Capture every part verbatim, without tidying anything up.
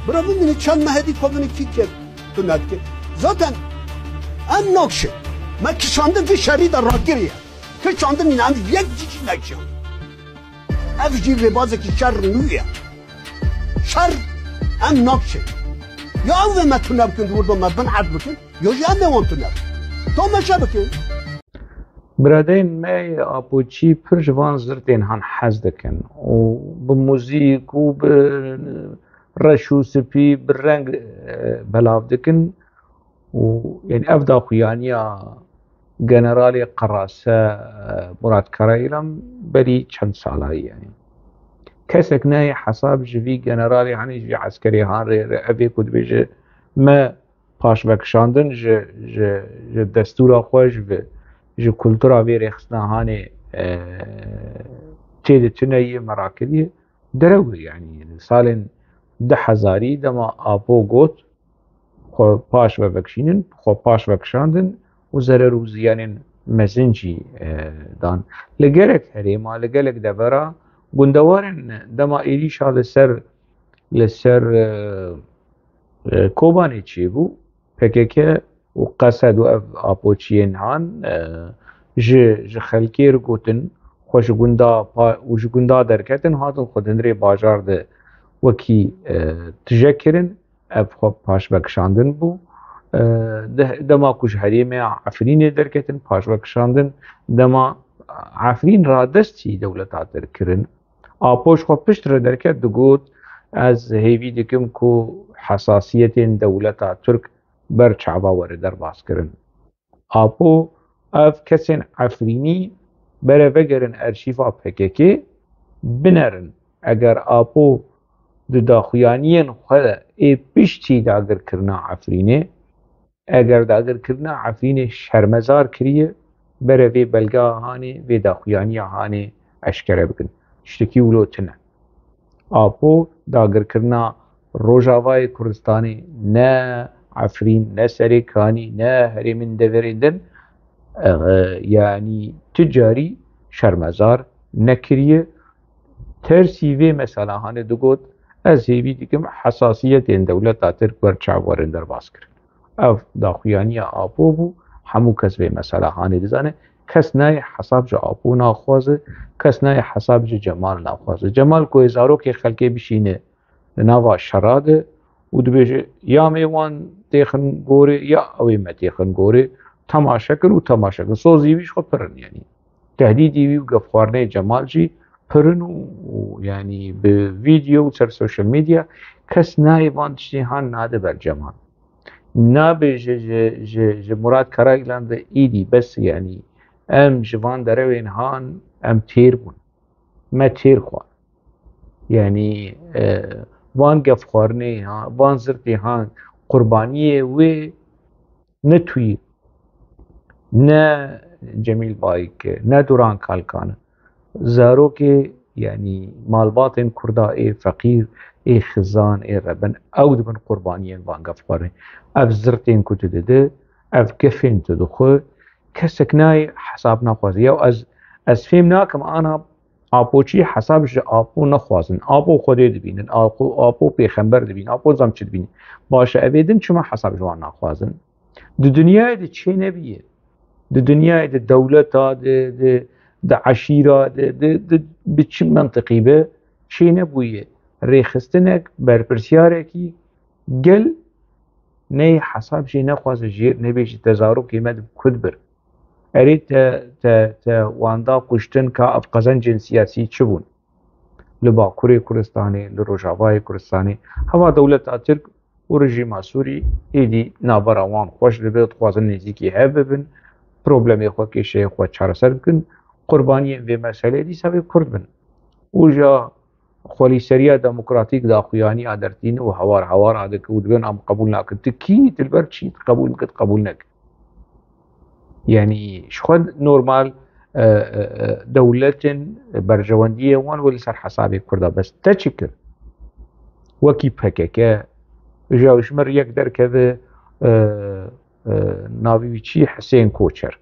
Bira bimîne çend mehedî ko binî kî kir tu nedikir. Zaten em nakşin. Me kişandin vî şerî de rakiriye. Kişandin em yek jî nekişand. Ev jî rêbazekî şer nû ye. Şer em nakşin. Ya ew ve me tune bikin, di wir de me bin erd bikin. Yo jî em ê wan tune bikin. Tamaşe bikin. Biradeyên me yê Apoçî pir ji van zirtên han hez dikin û bi muzîk û bi reş û spî, bi reng, e, belav dikin û, yani, ev daxuyaniya Generalê Qerase, e, Murat Karayilan berî çend sala ye, yani. Kesek nayê hesab ji vî generalê, hani ji vî eskerê han rê, rê evê ku dibêje me paşvekişandin ji, ji, ji destûra xwe, ji, ji kultura vê rêxistina hanê, e, tê de tune yê me rakiriye. Derew, yani, salên du hezarî dema Apo got, xwe paş ve vekişînin, xwe paş vekişandin û zerer û ziyanên mezin jî, e, dan. Li gelek herêma, li gelek devera gundewarên dema êrîşa li ser, li ser, e, e, Kobanê çêbû, P K K û Qesed û ev apoçiyên han, e, ji, ji xelkê re gotin, xwe ji gunda pa-, û ji gunda derketin, hatin xwe di hundirê bajar de wekî, e, tije kirin, ev xwe paşvekişandin bû. E, de-, dema ku ji herêmê Efrînê derketin, paşvekişandin, dema Efrîn radestî dewleta Tirk kirin. Apo ji xwe pişt re derket, digot, ez hêvî dikim ku hesasiyetên dewleta Tirk ber çava were derbas kirin. Apo ev kesên Efrînî bere vegerin erşîfa P K K binerin. Eger Apo di daxuyaniyên xwe ê piştî dagirkirina Efrînê, eger dagirkirina Efrînê şermezar kiriye, bere vê belgeya hanê, vê daxuyaniya hanê eşkere bikin. Tiştekî wilo tune. Apo dagirkirina Rojavayê Kurdistanê ne Efrîn, ne Serêkanî, ne herêmên deverên din, e, yanî ti carî şermezar nekiriye. Tersî vê mesela hanê digot, ez hêvî dikim hesasiyetên dewleta Tirk ber çav werin derbas kirin. Ev daxuyaniya Apo bû, hemû kes vê mesela hanê dizane. Kes nayê hesab ji Apo naxwaze, kes nayê hesab ji Cemal naxwaze. Cemal ku ê zarokê xelkê bişîne li nava şera de û dibêje, ya me wan têxin gorê, ya ew ê me têxin gorê, temaşe kir û temaşe kir. Sozî wî ji xwe pir in, yanî. Tehdîdî wî û gefxwarinê Cemal jî pir in û, û, yanî, bi vîdeo û ser social media kes nayê van tiştê han nade ber Cemal. Nabêje ji, ji, ji Murat Karayilan de îdî bes, yanî, em ji van derewên han em têr bûn. Me têr xwar. Yanî, e, van gefxwarinê, ha, van zirtê han qurbaniyê wê ne tu yî, ne Cemîl Bayik e, ne Duran Kalkan e. Zarokê, yanî malbatên Kurda ê feqîr, ê xizan, ê reben, ew dibin qurbaniyên van gefxwarinê. Ev zirtên ku tu dide, ev gefên tu dixwe, kesek nayê hesab naxwaze. Ya ez, ez fêm nakim ana Apoçî hesab ji Apo nexwazin. Apo Xwedê dibînin, Apo, Apo pêxember dibînin, Apo zam çi dibînin. Baş e, evê din çima hesab ji wan naxwazin? Di dinyayê de çê nebiye. Di dinyayê de dewleta, di, di, di eşîra, di, di, di, bi çi mentiqî be çê nebûye. Rêxistinek, berpirsiyarekî gel neyê hesab jê nexwaze jêr nebêjî te zarokê me di ku dibir. Erê te, te, te wanda kuştin ka ev qezencên siyasî çi bûn? Li Bakurê Kurdistanê, li Rojavayê Kurdistanê, heva dewleta Tirk û rejîma Sûrî êdî navbera wan xweş dibe, dixwazin nêzîkî hev bibin, problemê xwe, kêşeyê xwe çareser bikin, qurbaniyên vê meseleyê dîsa vê Kurd bin. Û ja xwelîseriya demokratîk daxuyaniya dertîn û hewar hewar a dike û dibên em qebûl nakin. Tu kî, tu li ber çî, tu qebûl bike, tu qebûl neke. Yanî ji xwe normal, e, e, e, dewletin berjewendiyê wan wê li ser hesabê Kurda, bes te çi kir? Wekî P K K, ji, ji mir yek derkeve, e, e, navî wî çi? Hisên Koçer.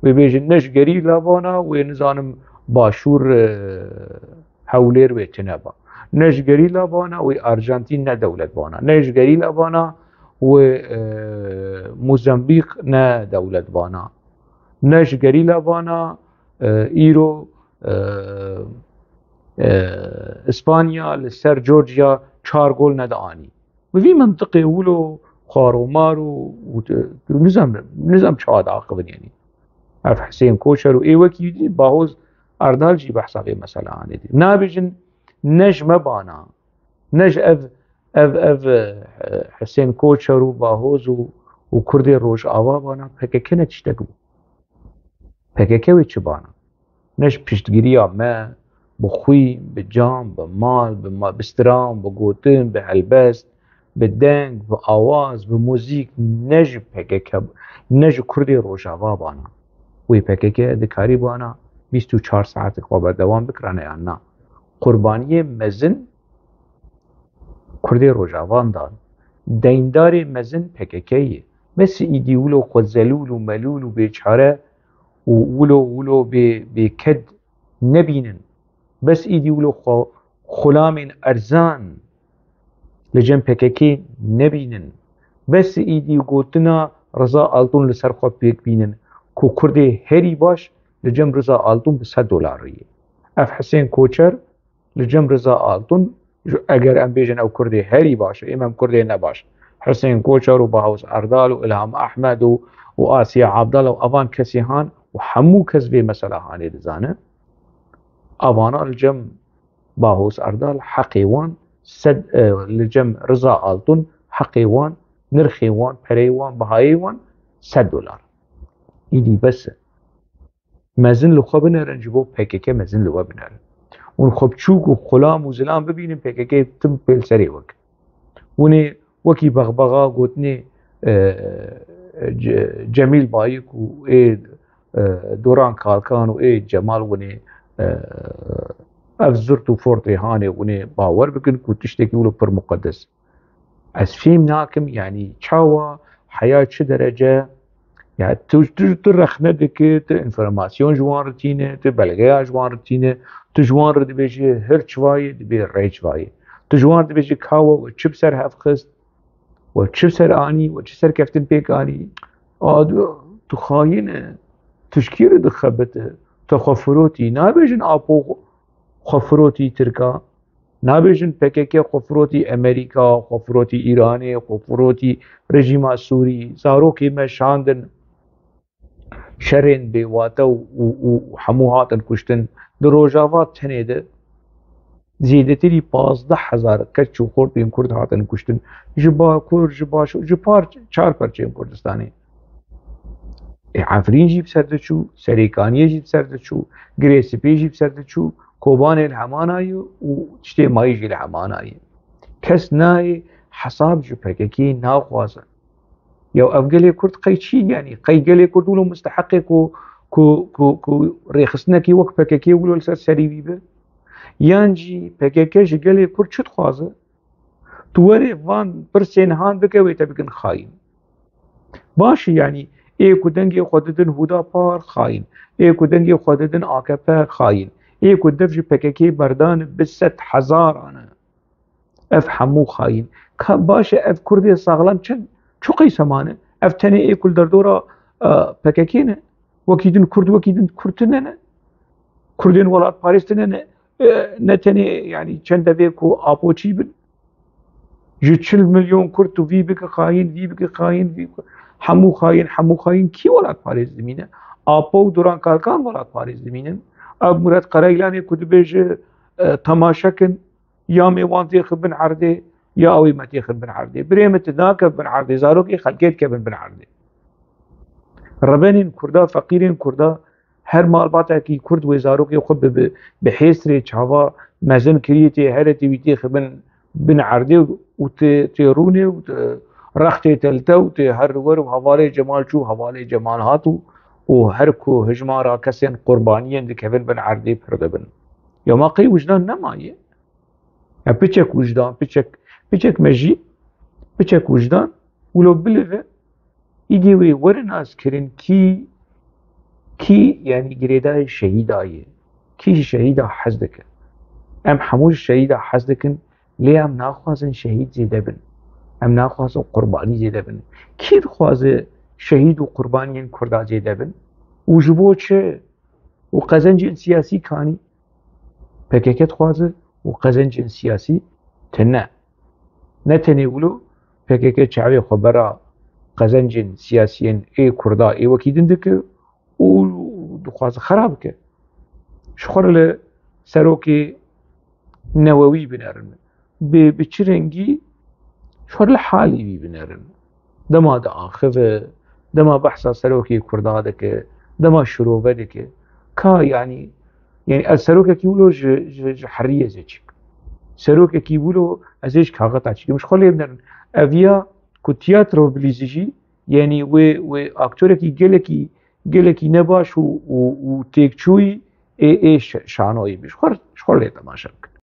Wê bêjin ne ji gerîla vana, wê nizanim Başûr, e, Hewlêr wê tune ba. Ne ji gerîla bana wê Arjantîn ne dewlet bana. Ne ji gerîla bana wê, e, Mozambîq ne dewlet bana. Ne ji gerîla bana, e, îro, e, e, Îspanya li ser Georgia çar gol nedianî. Bi vî mintiqê wilo xwar û mar û, û tu, tu nizam, nizam çawa diaxivin, yanî. Ev Hisên Koçer û ê wekî dî Bahoz Erdal jî behsa vê mesela anê dî. Nabêjin ne ji me bana, ne ji ev, ev, ev, e, Hisên Koçer û Bahoz û, û Kurdê Rojava bana P K K ne tiştek bû. P K K wê çi bana? Ne ji piştgiriya me, bi xwîn, bi can, bi mal, bi ma-, bi stran, bi gotin, bi helbest, bi deng, bi awaz, bi muzîk, ne ji P K K, ne ji Kurdê Rojava bana. Wê P K K dikarî bana bîst û çar saetê xwe berdewam bikirane yan na? Qurbaniyê mezin Kurdê Rojavan dan. Deyndarê mezin P K K ye. Bes îdî wilo xwe zelûl û melûl û bêçare û wilo, wilo bê, bêked nebînin. Bes îdî wilo xwe xulamên erzan li cem P K K nebînin. Bes îdî gotina Riza Altun li ser xwe pêk bînin ku Kurdê herî baş li cem Riza Altun bi sed dolar ye. Ev Hisên Koçer li cem Riza Altun, ji, eger em bêjin ew Kurdê herî baş e, êm em Kurdê ne baş. Hisên Koçer û Bahoz Erdal û Ilham Ahmed û, û Asiye Abdal û evan kesî han û hemû kes vê mesela hanê dizane. Avana li cem Bahoz Erdal heqê wan sed, e, li cem Riza Altun heqê wan, nirxê wan, pereyê wan, bihayê wan sed dolar. Îdî bes e. Mezin li xwe binerin, ji bo P K K mezin li we binerin. Hûn xwe biçûk û xulam û zilam bibînin, P K K tim pêl serê we kin. Hûn ê wekî bexbexa gotinê, e, Ce-, Cemîl Bayik û ê, e, Doran Kalkan û ê Cemal hûn ê, e, ev zirt û fortê hanê hûn ê bawer bikin ku tiştekî wilo pir muqedes. Ez fêm nakim, yanî çawa heya çi derece, ya tu, tu, tu rexne dike, tu înformasyon ji wan re tîne, tu belgeya ji wan re tîne, tu ji wan re dibêjî her çiva ye, dibê rê çiva ye. Tu ji wan re dibêjî ka we, we çi bi ser hev xist, we çi bi ser anî, we çi serkeftin pêk anî. A, tu, tu xayîn e, tu ji kî re dixebite, tu xwe firotî. Nabêjin Apo xwe firotî Tirka. Nabêjin P K K xwe firotî Amerîka, xwe firotî Îranê, xwe firotî rejîma Sûrî. Zarokê me şandin şerên bêwate û, û, û hemû hatin kuştin. Di Rojava tenê de zêdetirî pazdeh hezar keç û xortên Kurd hatin kuştin. Ji Bakur, ji Baş, ji par-, çar perçeyên Kurdistanê. Ê, Efrîn jî bi ser diçû, Serêkaniyê jî bi ser diçû, Girê Spî jî bi ser diçû, Kobanê li hemana ye û tiştê mayî jî li hemana ye. Kes nayê hesab ji P K K naxwaze. Ya ev gelê Kurd qey çi ye, yanî qey gelê Kurd wilo musteheq e ku, ku, ku, ku rêxistinekî wek P K K wilo li ser serî wî be? Yan jî P K K ji gelê Kurd çi dixwaze? Tu werê van pirsên han bike wê te bikin xayîn. Baş e, yanî ê ku dengê xwe didin Hûdapar, xayîn. Ê ku dengê xwe didin A K P, xayîn. Ê ku dev ji P K K berdan bi sed hezaran e. Ev hemû xayîn. Ka baş e, ev Kurdê saxlem çend, çi qeyse mane? Ev tenê ê ku li derdora, e, P K K ne. Wekî din Kurd, wekî din Kurd tune ne. Kurdên welatparêz tune ne. E, ne tenê, yanî çend devê ku Apo çî bin. Ji çil milyon Kurd tu vî bike xayîn, vî bike xayîn, vî bike, hemû xayîn, hemû xayîn kî welatparêz dimîne? Apo û Duran Kalkan welatparêz dimînin. Ev Murat Karaylanê ku dibêje, e, temaşe kin, ya me wan têxin bin erdê, ya ew ê me têxin bin erdê. Birê min tu nakeve bin erdê, zarokê xelkê dikevin bin erdê. Rebenên Kurda, feqîrên Kurda, her malbatekî Kurd wê zarokê xwe bi, bi, bi hêsrê çava mezin kirî tê here tê wî têxibin bin erdê û tê, tê rûnê û tê rextê telte û tê her wer û hevalê Cemal çû, hevalê Cemal hat û, û her ku hijmara kesên qurbaniyên dikevin bin erdê pir dibin. Ya ma qey wijdan nemaye? Ya piçek wijdan, piçek, piçek mejî, piçek wijdan, wilo bilive, îdî wê were naskirin kî, kî, yanî girêdayê şehîda ye, kî ji şehîda hez dike. Em hemû ji şehîda hez dikin, lê em naxwazin şehîd zêde bin. Em naxwazin qurbanî zêde bin. Kî dixwaze şehîd û qurbaniyên Kurda zêde bin? Û ji bo çi? Û qezencên siyasî kanî? P K K dixwaze û qezencên siyasî tune. Ne tenê wilo, P K K çavê xwe bera qezencên siyasiyên ê Kurda ê wekî din dike û dixwaze xera bike. Ji xwe re li serokê newewî binerin. Bi, bi çi rengî? Ji xwe re li halî wî binerin. Dema diaxive, dema behsa serokê Kurda dike, dema şirove dike. Ka yanî, yanî ez serokekî wilo ji, ji, ji heriyê zê çî bikim. Serokekî wilo ez ê ji kaxeta çî bikim. Ji xwe lê binerin. Ev ya ku tiyatro bilîzî jî, yanî wê, wê aktorekî gelekî, gelekî nebaş û, û, û têkçûyî ê, ê şe-, şanoyî bî. Ji xwe, ji xwe lê temaşe bikin.